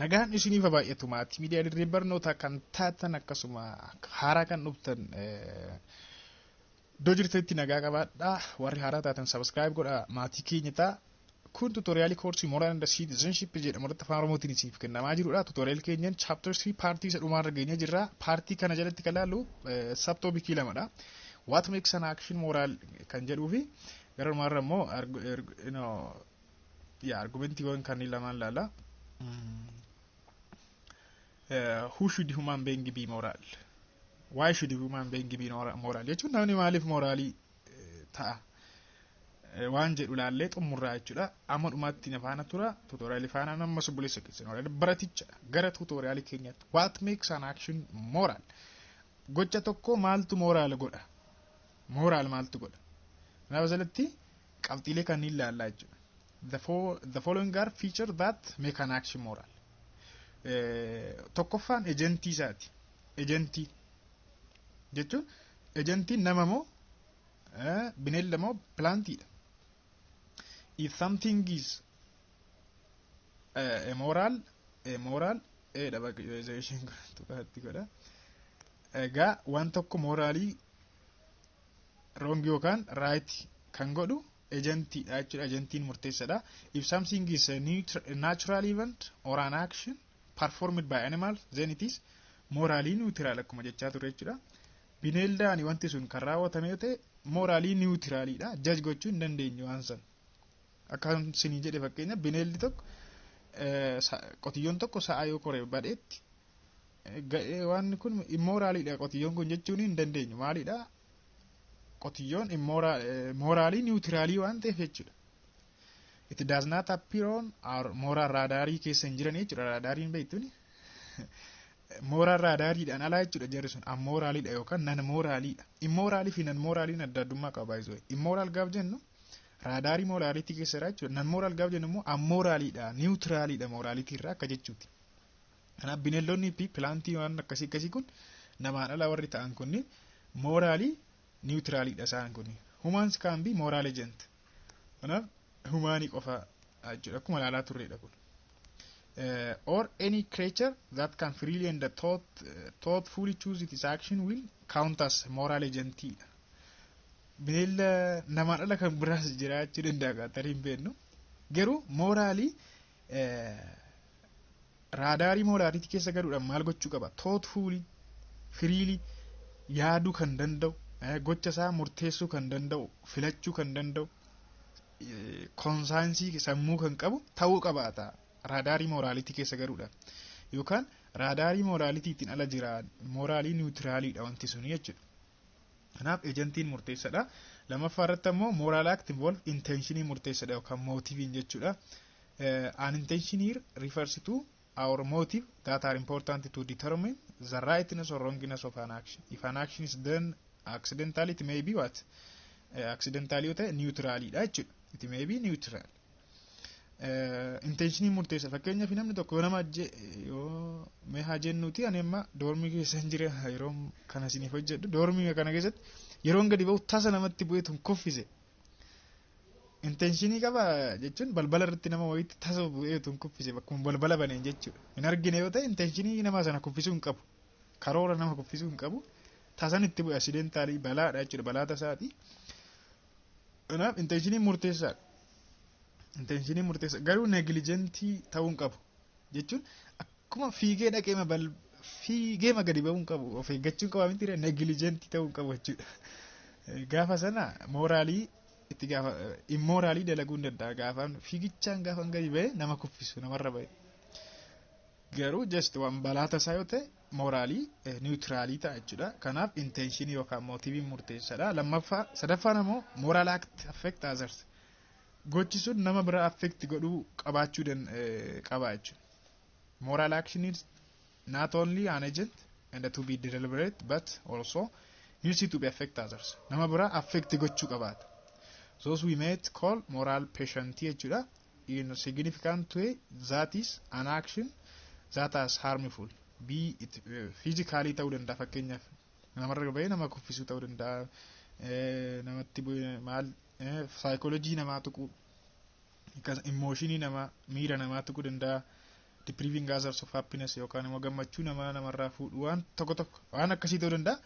Nagaan isiniif haa baay'atu. Maatii miidiyaa dirree barnootaa kan taatan, akkasuma haaraa kan dhuftan, iddoo jirtanitti nagaa qabaadhaa. Warri haaraa taatan subscribe godhaa, maatii keenya ta'a. Kun tutorialii koorsii Moral and Citizenship jedhamu irratti Afaan Oromootiin isiniif kennamaa jirudha. Tutorial keenyan chapter 3 partii isa dhumaarra geenyee jirra. Partii kana jalatti kan ilaallu subtopicii lamadha. What makes an action moral kan jedhuu fi gara dhumaarra immoo yaa argumentiiwwan kanneen lamaan ilaalla. Who should human being be moral? Why should human being be moral? Jechuun namni maaliif moralii ta'a? Waan jedhu laallee xumurraa jechuudha. Amma dhumaatti na faana tura. Tutorialii faana nama obboleessa keessan baraticha gara tutorialii keenyaatti. What makes an action moral? Gocha tokko maaltu moral godha? Moral maaltu godha? Kanaaf asirratti qabxiilee kanneen ilaallaa jechuudha. The following are feature that make an action moral. Tokkoffaan agentii isaati. Agentii jechuun agentiin nama moo bineelda moo plantiidha? If something is a moral dha isheen tuqaatti godha. Egaa waan tokko moralii wrong yookaan right kan godhu agentiidha jechuudha. Agentiin murteessaadha. If something is a natural event or an action performed by animals, then it is morally neutral, akkuma jechaa ture jechuudha. Bineeldaan wanti sun kan raawwatame yoo ta'e morally neutralidha. Judge gochuu hin dandeenyu waan san. Akka sinii jedhe, fakkeenya, bineeldi tokko, qotiyyoon tokko sa'a yoo kore badheetti, ga'ee waan kun immoralidha qotiyyoon kun jechuun hin dandeenyu. Maalidha? Qotiyyoon morally neutralii waan ta'eef jechuudha. It does not appear on our moral radarii keessa hin jiran jechuudha. Radariin beektuuni. Moral radariidhaan alaa jechuudha jarri sun amoralidha yookaan non moralidha. Immoralii fi non moraliin adda addummaa qaba baay'isoo. Immoral gaaf jennu radarii morality keessa jira jechuudha. Non moral gaaf jennu immoo amoralidha, neutralidha morality irraa akka jechuuti. Kanaaf bineeldonni fi plantii waan akkasii akkasii kun, namaan ala warri ta'an kunniin morally neutralidha isaan kun. Humans can be moral agent. Kanaaf humanii qofa jechuudha, akkuma ilaalaa turredha kun. Or any creature that can freely and thoughtfully choose its action will count as moral agent. Bineelda namaan ala kan biraas jiraachuu danda'a, tarii hin beeknu. Garuu morally radarii morality keessa galuudhaan maal gochuu qaba? Thoughtfully, freely yaaduu kan danda'u, gocha isaa murteessuu kan danda'u, filachuu kan danda'u, conscience sammuu kan qabu ta'uu qabaata radarii morality keessa galuudhaan. Yookaan radarii moralitytiin ala jira, morally neutralidha wanti suni jechuudha. Kanaaf agentiin murteessadha. Lammaffaa irratti ammoo moral act involve intentionii murteessadha yookaan motiveiin jechuudha. An intention here refers to our motive that are important to determine the rightness or wrongness of an action. If an action is done accidentally, it may be what? Accidentally yoo ta'e neutralidha jechuudha. It may be neutral. Intentionii murteessa. Fakkeenyaaf, namni tokko yoo nama yoo mee haa jennuuti, ani amma dormii keessa hin jira yeroo kana isiniif hojjedhu, dormii kana keessatti yeroon gadi ba'u tasa namatti bu'eetu kuffise. Intentionii qaba jechuun balbala irratti nama wayiitti tasa bu'eetu kuffise, bakkuma balbala baneen jechuudha. Hin argine yoo ta'e intentionii nama sana kuffisuu hin qabu. Karoora nama kuffisuu hin qabu. Tasan itti bu'e, accidentalii, balaadha jechuudha, balaa tasaati. Kanaaf intentioniin murteessaadha. Intentionii murteessa, garuu negligentii ta'uu hin qabu jechuun akkuma fiigee dhaqee bal fiigee gadi ba'uu hin qabu, of eeggachuu hin qaba miti, negligentii ta'uu hin qabu jechuudha. Gaafa sana moralii itti gaafa immoralii dalaguu hin danda'a, gaafa fiigichaan gaafa gadi ba'e nama kuffisu namarra ba'e. Garuu just waan balaa tasaa yoo ta'e morally neutralii ta'a jechuudha. Kanaaf intentionii yookaan motiveiin murteessaadha. Lammaffaa, sadaffaan ammoo moral act affect others. Gochi sun nama bira affect godhuu qabaachuu qaba jechuudha. Moral action is not only an agent and to be deliberate but also needs to be affect others. Nama bira affect gochuu qabaata. Those we might call moral patient jechuudha. In significant way, that is an action that is harmful. Be it physically ta'uu danda'a, fakkeenyaaf namarra bahee nama kuffisuu ta'uu danda'a. Namatti maal saayikoolojii namaa tuquu, emotionii namaa, miira namaa tuquu danda'a. Depriving others of happiness yookaan immoo gammachuu namaa namarraa fuudhu, waan tokko tokko waan akkasii ta'uu danda'a.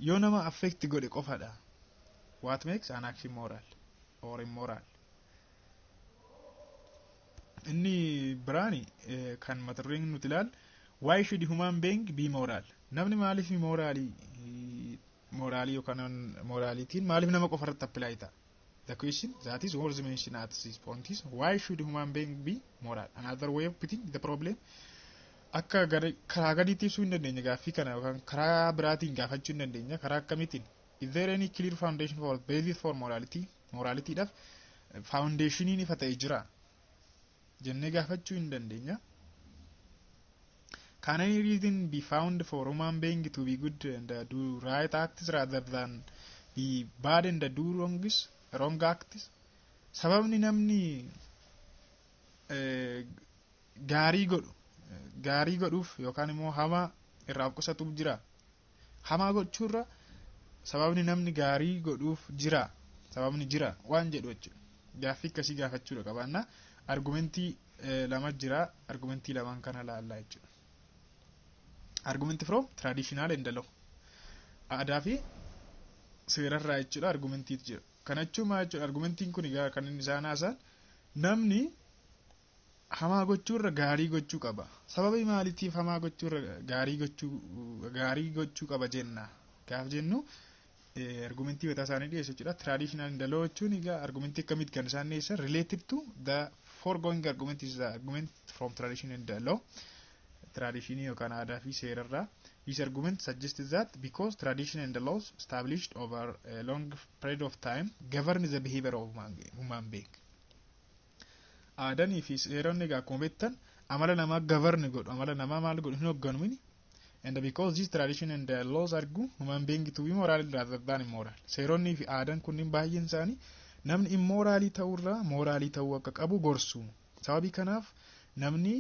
Yoo nama affect godhe qofadha. What makes an action moral or immoral? Inni biraani kan mata dureen nuti ilaalu, why should human being be moral? Namni maaliif moralii yookaan moralitiin maaliif nama qofa irratti apply ta'a? The question that is worth mention at this point is, why should human being be moral? Another way of putting the problem, akka karaa gadiitti ibsuu hin dandeenya gaaffii kana, yookaan karaa biraatiin gaafachuu hin dandeenya. Karaa akkamiitiin? Is there any clear foundation for basis for morality? Moralityidhaaf foundationiin ifa ta'e jira jennee gaafachuu hin dandeenya. Can any reason be found for human being to be good and do right acts rather than be bad and do wrong acts? Sababni namni gaarii godhu gaarii godhuuf yookaan immoo hamaa irraa of qusatuuf jira. Hamaa gochuurra sababni namni gaarii godhuuf jira. Sababni jira waan jedhu jechuudha. Gaaffii akkasii gaafachuudha qabaanna. Argumentii lama jira. Argumentii lamaan kana laallaa jechuudha. Argument from traditional and law. Aadaa fi seerarraa jechuudha argumentiitu jira. Kana jechuun maal jechuudha? Argumentiin kun egaa kan inni isaan haasa'an namni hamaa gochuurra gaarii gochuu qaba. Sababii maaliitiif hamaa gochuurra gaarii gochuu qaba jenna? Gaaf jennu argumentii mataa isaanii dhiyeessu jechuudha. Traditional and law jechuun egaa argumentii akkamitti kan isaan dhiyeessan? Related to the foregoing argument is the argument from tradition and the law. Traditionii yookaan aadaa fi seerarraa. This argument suggests that because tradition and the laws established over a long period of time govern the behavior of human being. Aadanii fi seeronni egaa akkuma beektan amala namaa govern godhu, amala namaa maal godhu, hin hoogganu mini. And because this tradition and the laws argue human being to be moral rather than immoral. Seeronnii fi aadaan kunniin baay'een isaanii namni immoralii ta'urraa moralii ta'uu akka qabu gorsu. Sababii kanaaf namni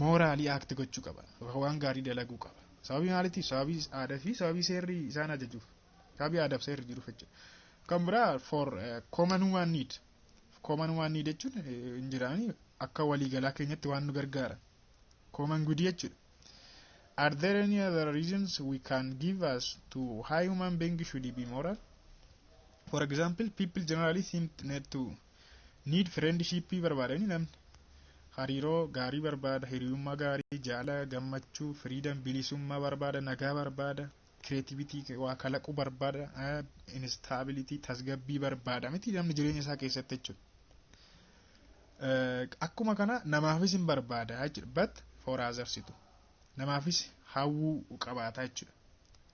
moralii act gochuu qaba. Waan gaarii dalaguu qaba. Sababii maaliitiif? Sababii aadaa fi sababii seerri isaan ajajuuf. Sababii aadaaf seerri jiruuf jechuudha. Kan biraa, for common human need. Common human need jechuun hin jiraani akka waliigalaa keenyatti waan nu gargaara. Common good jechuudha. Are there any other reasons we can give as to why human being should be moral? For example, people generally seem to need friendship barbaadani. Namni hariiroo gaarii barbaada, hiriyummaa gaarii, jaalala, gammachuu, freedom, bilisummaa barbaada, nagaa barbaada, creativity, waa kalaquu barbaada, stability, tasgabbii barbaada miti namni jireenya isaa keessatti jechuudha. Akkuma kana namaafis hin barbaada jechuudha, but for others too. Namaafis hawwuu qabaata jechuudha.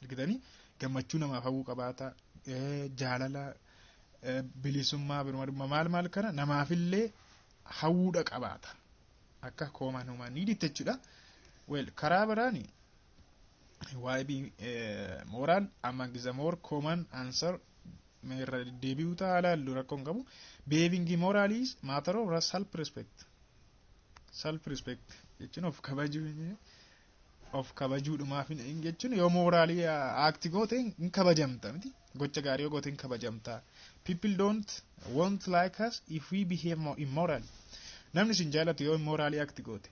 Argitanii, gammachuu namaaf hawwuu qabaata, jaalala, bilisummaa, birmadummaa, maal maal kana namaafillee hawwuudha qabaata. Akka common human needitti jechuudha. Well, karaa biraani why be moral? Among the more common answer irra deebi'uu ta'a laallu, rakkoon qabu. Behaving moral is matter of self respect. Self respect jechuun of kabajuu, of kabajuudhumaaf jechuun yoo moralii act goote hin kabajamta miti? Gocha gaarii yoo goote hin kabajamta. People don't won't like us if we behave more immoral. Namni sin jaallatu yoo immoralii act goote.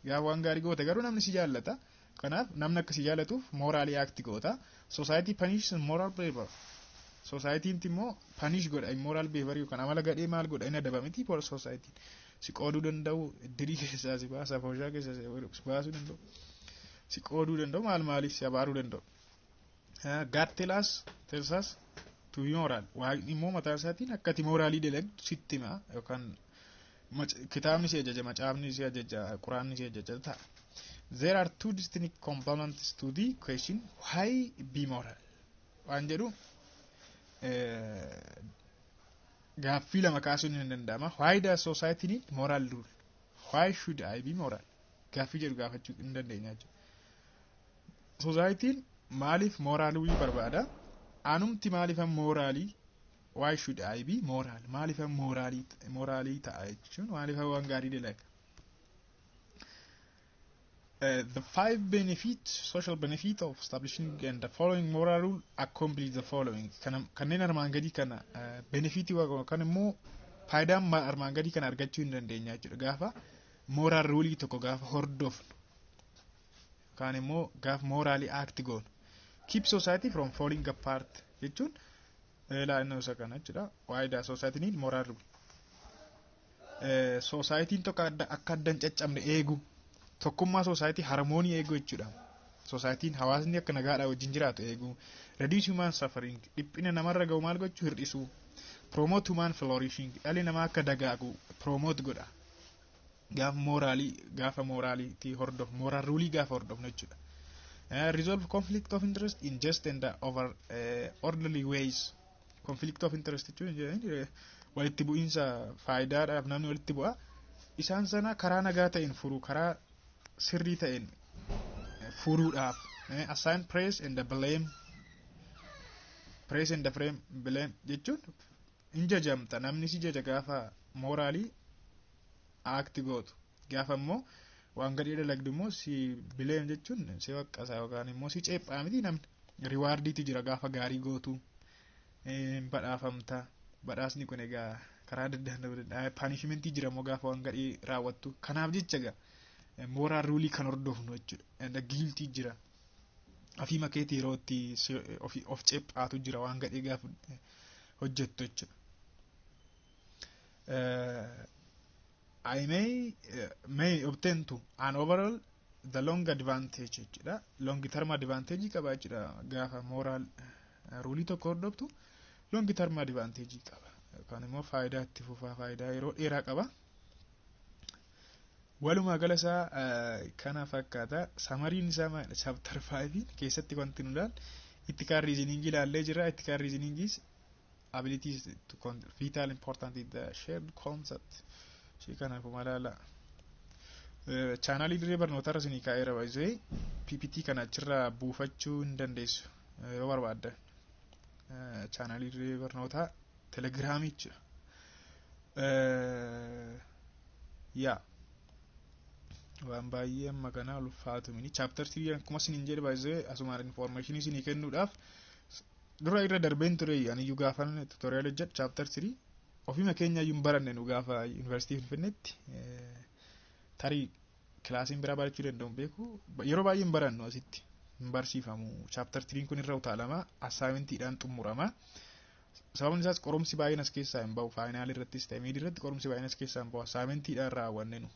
Gaafa waan gaarii goote garuu namni si jaallata. Kanaaf namni akka si jaallatuuf moralii act goota. Society punishes immoral behavior. Societyin immoo punish godha immoral behavior yookaan amala gadhee maal godha, inni adaba miti? Societyin si qooduu danda'u, dirii keessaa si baasa, fooshaa keessaa si baasuu danda'u, si qooduu danda'u, maal maaliif si abaaruu danda'u. God tells us to be moral. Waaqni immoo mataa isaatiin akka ati moralii dalagdu sitti hima, yookaan kitaabni si ajaja, macaafni si ajaja, quraanni si ajaja ta'a. There are two distinct components to the question why be moral waan jedhu. Gaaffii lama kaasuun ni danda'ama. Why does society need moral rule? Why should I be moral? Gaaffii jedhu gaafachuu hin dandeenya jechuudha. Societyin maaliif moralii barbaada? Anumti maaliifan moralii, why should I be moral? Maaliifan moralii ta'a jechuun maaliifan waan gaarii dalaga? The five benefits, social benefit of establishing and the following moral rule accomplish the following. Kanneen armaan gadii kana benefitii yookaan immoo faayidaan armaan gadii kana argachuu hin dandeenya jechuudha. Gaafa Moral rule tokko gaafa hordofnu yookaan immoo gaafa morally act goonu. Keep society from falling apart jechuun ilaalina isa kana jechuudha. Why does society need moral rule? Societyn tokko akka adda hin caccabne eegu, tokkummaa society, harmony eeguu jechuudha. Societyn, hawaasni akka nagaadhaa wajjin jiraatu eeguu. Reduce human suffering, dhiphina namarra ga'u maal gochuu? Hir'isuu. Promote human flourishing, dhalli namaa akka dagaagu promote godha. Gaafa morality hordof, moral rule gaafa hordofnu jechuudha. Resolve conflict of interest in just and over orderly ways. Conflict of interest jechuun walitti bu'iinsa faayidaadhaaf namni walitti bu'a. Isaan sana karaa nagaa ta'een furuu, karaa sirrii ta'een furuudhaaf. Assign praise and the blame. Praise and the frame blame jechuun hin jajamta, namni si jaja gaafa morally act gootu. Gaafa immoo waan gadhee dalagdu immoo si blame jechuun si waqqasa yookaan immoo si ceephaa miti namni. Rewardiitu jira, gaafa gaarii gootu badhaafamta. Badhaasni kun egaa karaa adda addaan ta'uu danda'a. Punishmentii jira immoo gaafa waan gadhee raawwattu. Kanaaf jecha egaa moral rule kan hordofnu jechuudha. Guilty jira. Ofii makeetii yeroo itti of ceephaatu jira waan gadhee gaafa hojjettu jechuudha. I may obtain to an overall the long advantage jechuudha. Long term advantage qaba jechuudha, gaafa moral rule tokko hordoftu long term advantage qaba. Yookaan immoo faayidaa itti fufaa, faayidaa yeroo dheeraa qaba. Walumaa gala isaa kana fakkaata. Summaryn isaa maalidha? Chapter 5 keessatti wanti nu ilaal ethical reasoning ilaallee jira. Ethical reasoning is abilities to vital important in the shared concept. Ishee kanaaf malaala. Channelii dirree barnootaa irra isinii kaa'eera baay'isee. PPT kana achirraa buufachuu hin dandeessu yoo barbaaddan. Channelii dirree barnootaa Telegramii jechuudha. Yaa, waan baay'ee amma kana ulfaatu mini. Chapter 3 akkuma isiniin jedhe baay'isee asumaan information isinii kennuudhaaf dura irra darbeen ture. Aniyyuu gaafan tutorial hojjedhu chapter 3 ofiima keenya iyyuu hin baranne nu gaafa yuunivarsiitii Finfinneetti. Tarii classiin biraa barachuu danda'u beeku, yeroo baay'ee hin barannu, asitti hin barsiifamu. Chapter 3 kun irra utaalama, assignmentiidhaan xumurama. Sababni isaas qorumsi baay'een as keessaa hin ba'u. Final irrattis ta'e mid irratti qorumsi baay'een as keessaa hin ba'u. Assignmentiidhaan raawwanne nu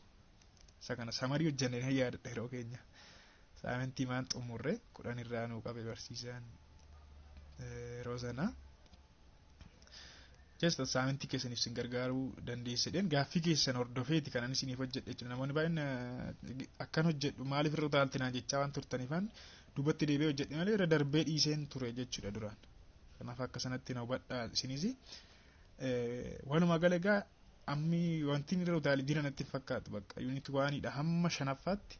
isa kana summary hojjennee nan yaadadha. Yeroo keenya assignmentii maan xumurre, 10 irraa nuu qabe barsiisaan yeroo sana. Just assignmentii keessaniif isin gargaaruu dandeessedheen gaaffii keessan hordofeeti kanan isiniif hojjedhe jechuudha. Namoonni baay'een akkan hojjedhu maaliif irra utaaltinaa jechaa waan turtaniifan duubatti deebi'ee hojjedhe malee irra darbee dhiiseen ture jechuudha duraan. Kanaaf akka sanatti na hubadhaa isinis. Walumaa gala egaa ammi wanti irra utaale jira natti hin fakkaatu. Bakka unit onedha hamma shanaffaatti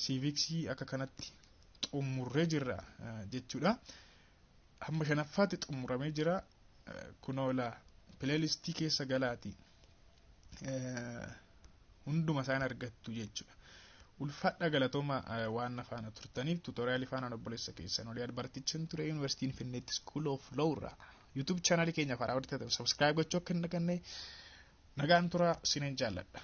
civicsii akka kanatti xumurree jirra jechuudha. Hamma shanaffaatti xumuramee jira. Kunoo laa playlistii keessa galaati hunduma isaan argattu jechuudha. Ulfaadha, galatooma waan na faana turtaniif. Tutorialii faanaan obboleessa keessan olii bartichaan ture, Yuunivarsiitiin Finfinneetti School of Law irraa. YouTube channelii keenya faaraa hojjetan subscribe gochuu akka hin daganne. Nagaan tura, sinin jaalladha.